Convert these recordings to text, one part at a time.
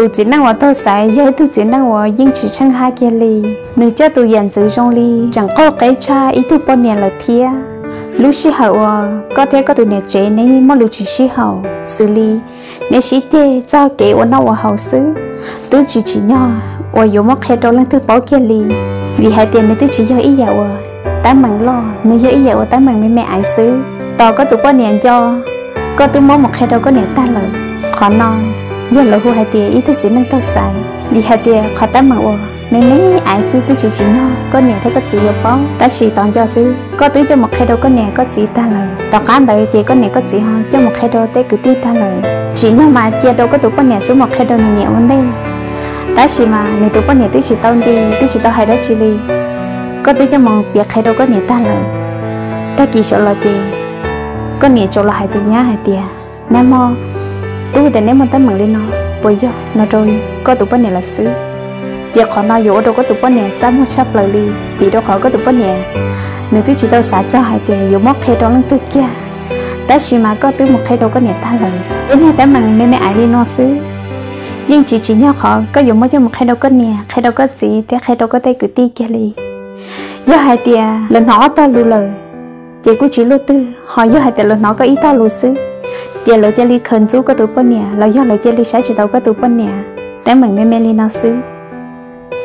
Tus txiv neej uas taug xaiv yog ib tug txiv neej uas yeej tsis tsheej hab kiag li. Nws coj tus yam ntxwv zoo li tseem qaug qeb tshaj ib tug poj niam lawm thiab. Lub sij hawm uas koj thiab koj tus niam tsev neb muaj lus tsis sib haum xws li neb sib ceg txog kev ua noj ua haus xwb, twb tsis tsim nyog uas yuav muab qhia rau leej twg paub kiag li, vim hais tias nws twb tsis yog ib yam uas teeb meem loj, nws yog ib yam uas teeb meem me me aiv xwb. Tos koj tus poj niam nco, koj twb muab mus qhia rau koj niam tag lawm. Qhov no yog lawv hu hais tias ib tug txiv neej taug xaiv, vim hais tias qhov teeb meem uas me me aiv xwb twb tsis tsim nyog koj niam thiab koj txiv yuav paub, tab sis tos nco xwb koj twb coj mus qhia rau koj niam koj txiv tag lawm. Tom qab ntawd ces koj niam koj txiv ho coj mus qhia rau tej kwv tij tag lawm. Tsim nyog mas cia rau koj tus poj niam xub mus qhia rau nws niam ua ntej, tab sis mas nws tus poj niam twb tsis tau nti, twb tsis tau hais dab tsi li. Koj twb coj mus piav qhia rau koj niam tag lawm. Tag kis sawv los ces koj niam tsuas los hais tus nyab hais tias, nag hmo tub tias neb muaj teeb meem li no, puas yog no rau koj tus poj niam lawm xwb. Ces qhov no yuav ua rau koj tus poj niam txaj muag tshaj plaws li, vim rau qhov koj tus poj niam nws twb tsis tau xav txog hais tias yuav muab qhia rau leej twg kiag, tab sis mas koj twb mus qhia rau koj niam tag lawm. Ib niag teeb meem me me aiv li no xwb, yeej tsis tsim nyog qhov koj yuav muab coj mus qhia rau koj niam, qhia rau koj txiv thiab qhia rau koj tej kwv tij kiag li. Yog hais tias lawv hnov ob tog lus lawm, ces kuj tsis luaj twg, ho yog hais tias lawv hnov koj ib tog lus xwb, ces lawv cia li khaws ntxub koj tus poj niam los yog lawv cia li saib tsis taus koj tus poj niam. Teeb meem me me li no xwb,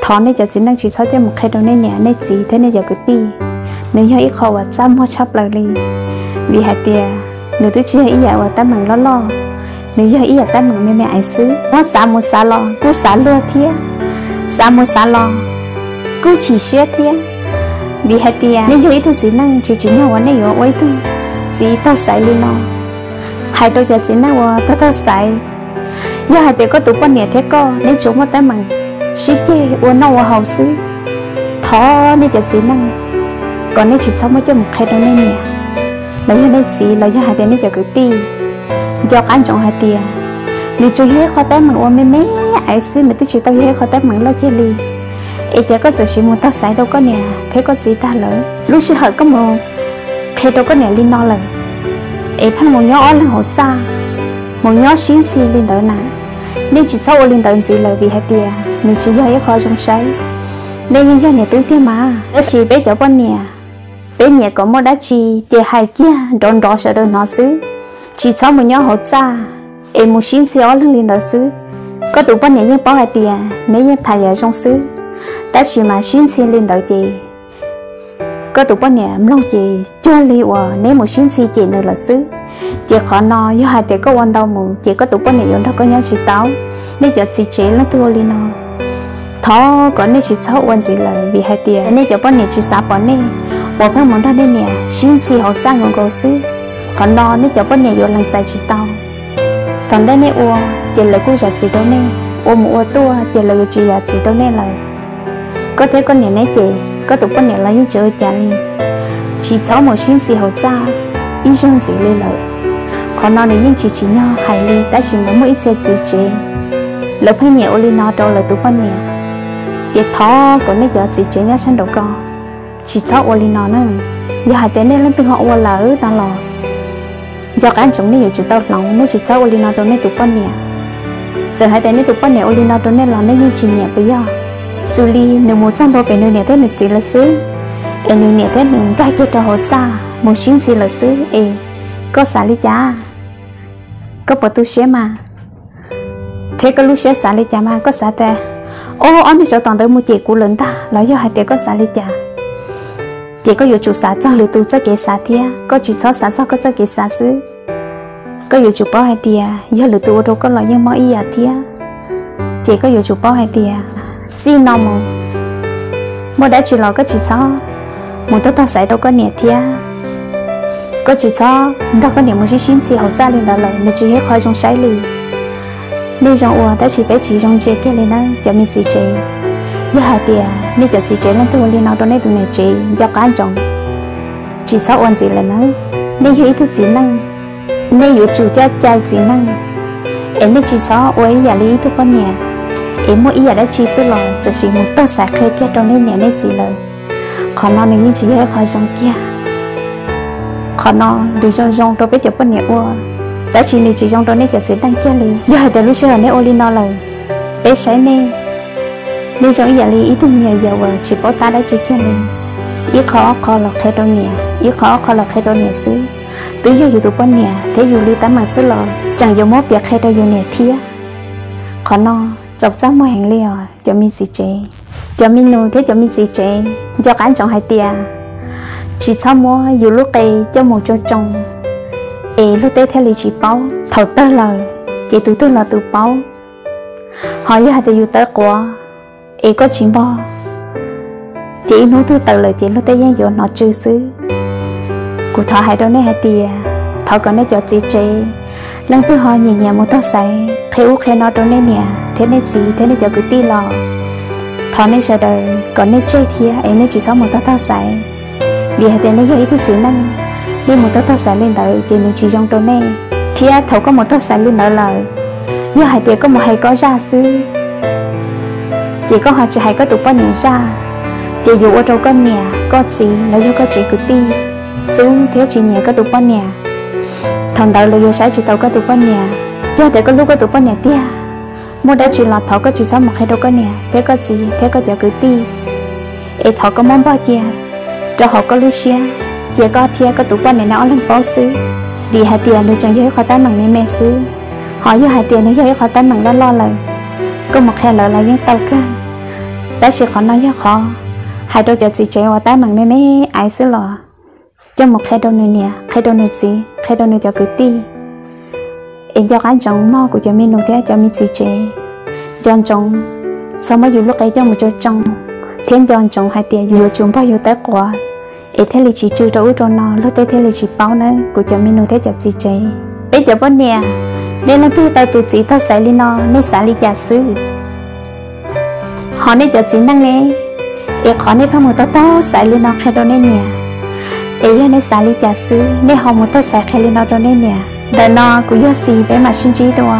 thov nej cov txiv neej tsis txhob coj mus qhia rau nej niam nej txiv thiab nej cov kwv tij. Nws yog ib qho uas txaj muag tshaj plaws li, vim hais tias nws twb tsis yog ib yam uas teeb meem loj loj, nws yog ib yam teeb meem me me aiv xwb. Muab xav mus xav los kuj xav luag thiab, xav mus xav los kuj chim siab thiab, vim hais tias nej yog ib tug txiv neej tsis tsim nyog uas nej yuav ua ib tug txiv taug xaiv li no. Hais rau cov txiv neej uas taug taug xaiv, yog hais tias koj tus poj niam thiab koj neb tsuas muaj teeb meem sib ceg ua noj ua haus xwb, thov nej cov txiv neej kom nej tsis txhob muab coj mus qhia rau nej niam los yog nej txiv los yog hais tias nej cov kwv tij. Nco qab ntsoov hais tias nws tsuas yog ib qho teeb meem uas me me aiv xwb, nws twb tsis tau yog ib qho teeb meem loj kiag li. Es cas koj txawm sim mus taug xaiv rau koj niam thiab koj txiv tag lawm, lub sij hawm koj mus qhia rau koj niam li no lawm, es pheej mus nyob ob leeg hauv txaj, mus nyob sib ntxhi li ntawd na. Nej tsis txhob ua li ntawd ntxiv lawm, vim hais tias nws tsis yog ib qho zoo saib. Nej yeej yog niam tub tiag mas, tab sis peb cov poj niam, peb nyiam kom muaj dab tsi ces hais kiag nrov nrov sawv daws hnov xwb, tsis txhob mus nyob hauv txaj es mus sib ntxhi ob leeg li ntawd xwb. Koj tus poj niam yeej paub hais tias neb yeej tham yam zoo xwb, tab sis mas sib ntxhi li ntawd ces koj tus poj niam mloog ces cuag li uas neb mus sib ntxhi cem nws lawm xwb. Ces qhov no yog hais tias koj ua ntau mus ces koj tus poj niam yuav nrog koj nyob tsis tau. Nej cov txiv tsev leej twg ua li no, thov kom nej tsis txhob ua ntxiv lawm, vim hais tias nej cov poj niam tsis xav pom nej uas pheej mus nrog nej niam sib ntxhi hauv txaj nkaus nkaus xwb. Qhov no nej cov poj niam yuav lees txais tsis tau. Thaum ntej nej ua ces lawv kuj zam txim rau nej, ua mus ua tuaj ces lawv yuav tsis zam txim rau nej lawm. Koj thiab koj niam neb ces koj tus poj niam los yeej tsis ua cas li, tsis txhob mus sib ntxhi hauv txaj ib zaug ntxiv li lawm. Qhov no nws yeej tsis tsim nyog hais li, tab sis mas muaj ib txhia txiv tsev lawv pheej nyiam ua li no rau lawv tus poj niam. Ces thov kom nej cov txiv tsev nyob sab nraud ko tsis txhob ua li no na. Yog hais tias nej leej twg ho ua lawm no los nco qab ntsoov nej yuav tsum tau hloov, nej tsis txhob ua li no rau nej tus poj niam. Txawm hais tias nej tus poj niam ua li no rau nej los nej yeej tsis nyiam puas yog? Xws li nws mus txog ntua pem nws niam thiab nws txiv lawm xwb, es nws niam thiab nws nkag kiag rau hauv txaj mus sib ntxhi lawm xwb es koj xav li cas? Koj puas tu siab mas? Thiab koj lub siab xav li cas mas? Koj xav tias, o, ob niag tsov tom ntawd mus cem kuv lawm ntag los yog hais tias koj xav li cas? Ces koj yuav tsum xav txog lwm tus txoj kev xav thiab, koj tsis txhob xav txog koj txoj kev xav xwb. Koj yuav tsum paub hais tias yog lwm tus ua rau koj los yeej mob ib yam thiab. Ces koj yuav tsum paub hais tias txij no mus muaj dab tsi los koj tsis txhob mus taug taug xaiv rau koj niam thiab. Koj tsis txhob nrog koj niam mus sib sib ntxhi hauv txaj li ntawd lawm, nws tsis yog ib qho zoo saib li. Nej zoo ua tab sis peb tsis zoo ntsia kiag li nawb cov me txiv tsev. Yog hais tias nej cov txiv tsev leej twg ua li no rau nej tus niam tsev, nco qab ntsoov tsis txhob ua ntxiv lawm nawb. Nej yog ib tug txiv neej, nej yuav tsum coj cai txiv neej, es nej tsis txhob ua ib yam li ib tug poj niam, es muaj ib yam dab tsi xwb los txawm sim mus taug xaiv qhia kiag rau nej niam nej txiv lawm. Qhov no nws yeej tsis yog ib qho zoo kiag. Qhov no nws zoo zoo rau peb cov poj niam ua, tab sis nws tsis zoo rau nej cov txiv neej kiag li. Yog hais tias lub sij hawm neb ua li no lawm, Peb saib nej, nej zoo ib yam li ib tug me nyuam yaus uas tsis paub tab dab tsi kiag li. Ib qho ob qho los qhia rau niam, ib qho ob qho los qhia rau niam xwb. Twb yog yus tus poj niam thiab yus li teeb meem xwb los tseem yuav muab piav qhia rau yus niam thiab. Qhov no txaus txaj muag heev li os cov me txiv tsev. Cov me nus thiab cov me txiv tsev, nco qab ntsoov hais tias tsis txhob muab yus lub qe coj mus tsoo tsoo es luag tej thiaj li tsis paub. Thaum tawg lawm ces tus twg los tus paub. Ho yog hais tias yus tawv quav es koj tsis npog, ces ib hnub twg tawm lawm ces luag tej yeej yuav hnov tsw xwb. Kuv thov hais rau nej hais tias thov kom nej cov txiv tsev, leej twg ho nyiam nyiam mus taug xaiv qhia ub qhia no rau nej niam thiab nej txiv thiab nej cov kwv tij los thov nej sawv daws kom nej tseg thiab es nej tsis txhob mus taug taug xaiv. Vim hais tias nej yog ib tug txiv neej, nej mus taug taug xaiv li ntawd ces nws tsis zoo rau nej. Thiab thaum koj mus taug xaiv li ntawd lawm, yog hais tias koj mus hais koj zaj xwb, ces koj ho tsis hais koj tus poj niam zaj, ces yuav ua rau koj niam koj txiv los yog koj tsev kwv tij txub thiab tsis nyiam koj tus poj niam. Thaum ntawd lawv yuav saib tsis taus koj tus poj niam. Yog tias koj hlub koj tus poj niam tiag, muaj dab tsi los thov koj tsis txhob mus qhia rau koj niam thiab koj txiv thiab koj cov kwv tij, es thov koj muab npog cia rau hauv koj lub siab, cia koj thiab koj tus poj niam nej ob leeg paub xwb. Vim hais tias nws tseem yog ib qhov teeb meem me me xwb, ho yog hais tias nws yog ib qhov teeb meem loj loj lawm, koj mus qhia lawv los yeej tau kawg. Tab sis qhov no yog qhov hais rau cov txiv tsev uas teeb meem me me aiv xwb los coj mus qhia rau nws niam, qhia rau nws txiv, qhia rau nws cov kwv tij. Es nco qab ntsoov mog kuv cov me nus thiab cov me txiv tsev, nco ntsoov txhob muab yus lub qe coj mus tsoo tsoo, thiab nco ntsoov hais tias yus yuav tsum npog yus tawv quav es thiaj li tsis tsw rau ub rau no, luag tej thiaj li tsis paub nawb kuv cov me nus thiab cov txiv tsev. Peb cov poj niam, nej leej twg tau tus txiv taug xaiv li no nej xav li cas xwb? Ho nej cov txiv neej ne, es qhov nej pheej mus taug taug xaiv li no qhia rau nej niam, es yog nej xav li cas xwb nej ho mus taug xaiv qhia li no rau nej niam? Ntawm no kuv yog Xis, peb mam sib ntsib dua.